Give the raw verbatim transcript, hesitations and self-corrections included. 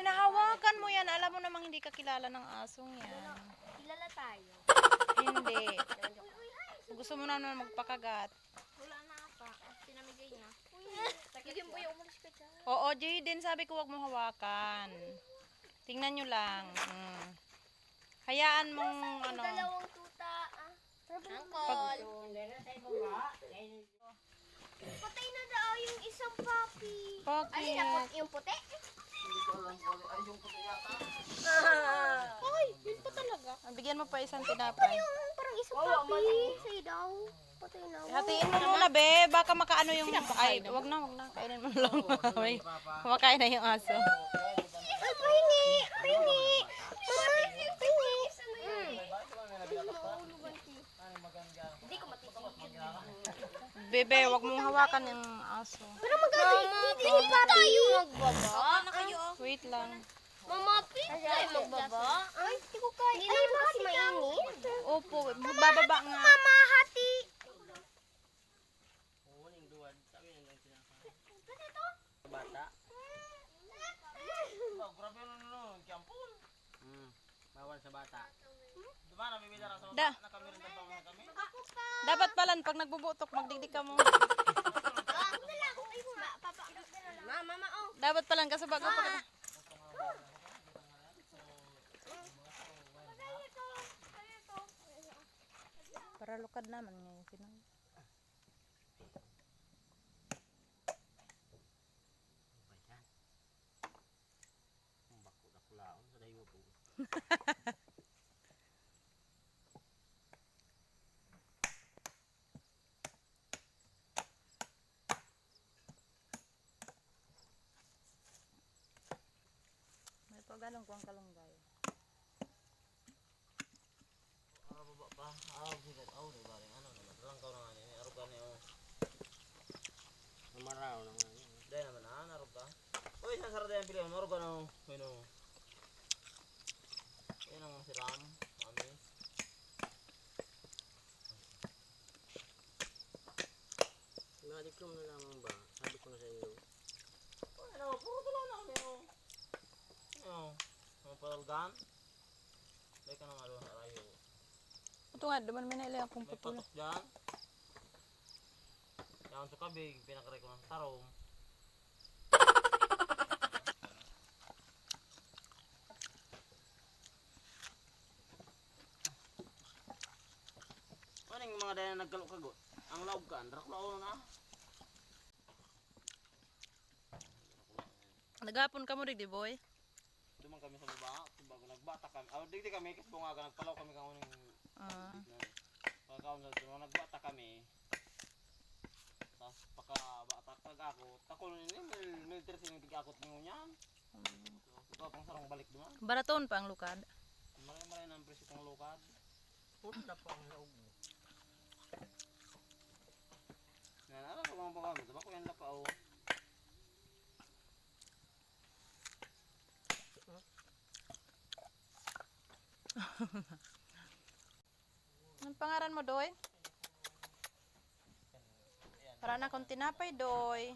Nahawakan mo yan. Alam mo namang hindi ka kilala ng asong yan. Kilala tayo. Hindi. Gusto mo na naman magpakagat. Wala na ata. Pinamigay na. Uy, Jayden, boy, umalis ka dyan. Oo, Jayden, sabi ko wag mo hawakan. Tingnan nyo lang. Mm. Hayaan mong ano. Dalawang tuta, ah. Uncle. Patay na daw yung isang puppy. Bakit? Ay, yung puti. Ay, yun pa talaga. Ah, bigyan mo pa isang tinapay. Yung parang isang puppy. Sa'yo daw. Patay na. Hatiin mo muna, be. Baka makaano yung... Ay, wag na, wag na. Kainin mo lang. May, kumakain na yung aso. Ay, pahingi! Pahingi! Mama, pahingi! Mm. Ay, maulugan ko. Hindi ko matitigil. Bebe, wag mong hawakan yung aso. Pero mag-, hindi, hindi pa tayo magbaba. Wait lang. Mama, please tayo magbaba. Ay, hindi ko kaya. Hindi naman kasi mainit. Opo, bababa nga. Mama, hati. Bata. Oh, grabe, ano, ano, kiyampon. Hmm. Bawal sa bata. Di ba, namimili ra sa bata, Da- nakamirinda pa man kami. Dapat palan, pag nagbubutok, magdigdi ka mo. Mama, mama, oh. Dapat palan, kaso bago pa kita. Para lukad naman ngayon, sinang. Ano ba yan? Ang bako na kulaon sa dayo po. May pagalong ko ang kalunggay. Ah, baba pa. Ah, bigat. Oh, di ba rin? Ano naman? Langkaw na nga niya. Arog ka niya, oh. Namaraw na nga niya. Dahil naman, ah, narog ka. Uy, saan sarado yung pili? Marog ka na, oh. Ayun, oh. Ayun ang siram. Amis. Nadiklom na lamang ba? Sabi ko na sa inyo. Uy, ano, puro tulo na kami, oh. Ano? Mga palgan? Dahil ka na nga doon sa rayo. Ito nga, duman may nailang akong May putol. Patok dyan. Yan sa kabig, pinakaray ko ng tarong. Ano yung mga dahil na nagkalo-kagot? Ang laog ka, andrak laog na. Naghapon ka mo, digdi, boy? Duman kami sa baba, bago nagbata kami. Ah, digdi kami, kasi bunga ka, nagpalaw kami kang uning Ah. Pagkaon sa dulo, nagbata kami. Tapos pagkabata kag ako, takol ni mil, mil tres yung tig-akot mo niyan. Mm. Ito pang sarong balik duman. Baraton pa ang lukad. Maray-maray na ang presyo kang lukad. Puro na pa ang laog mo. Yan, ano sa mga pagkaon? Tabako yan na pa, oh. Anong pangaran mo, Doy? Para na akong tinapay, Doy.